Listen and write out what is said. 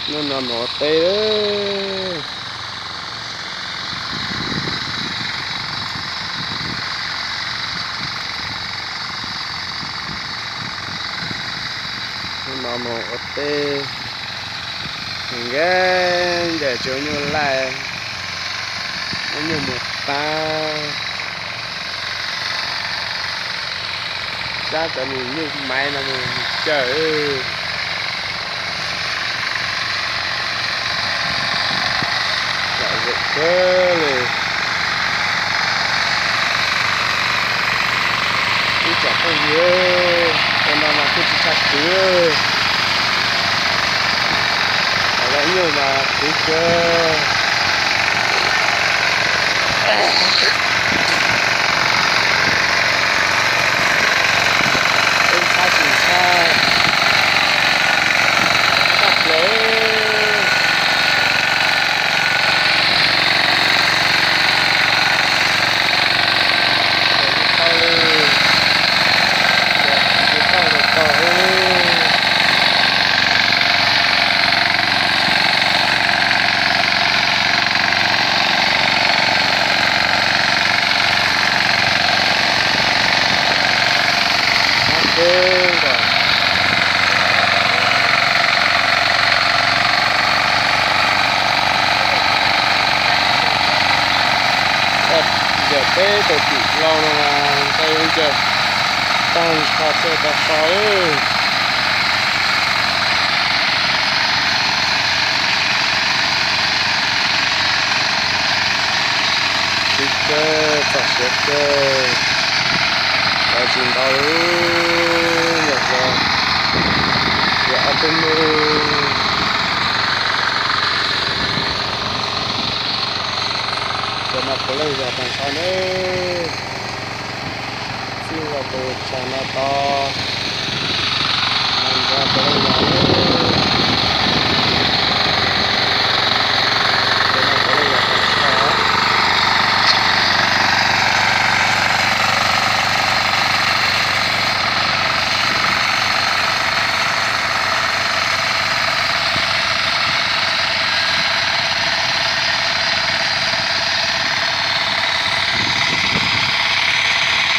Hnub no mus ua teb. Hnub no mus ua teb, nkag ncaim tsuas nyuj laij, muab nyuj mus pab, cab cov niag nyuj maiv no mus cawm. Lom zem kawg li. Ib tsoom phooj ywg, ua no mas kuj tsis tshaj kwv, los nyuj mas kwv kawg. Peb ntxhab tsis ntxhab, tshaj plaws. Tau li, tsis tau li tau li. Ab, peb nkaus. Ncaws peb tus tim hlau no mas nqe ncaws tag nrho tuaj tau so lawm. Sib kawg, txog siav kawg, lawv tsis ntaus lub nyuam qhuav, yog ob tug nug. Cov no puav leej yog tag nrho nawb. Txij nkawm tus tsam no tod, no puav leej yog nawb.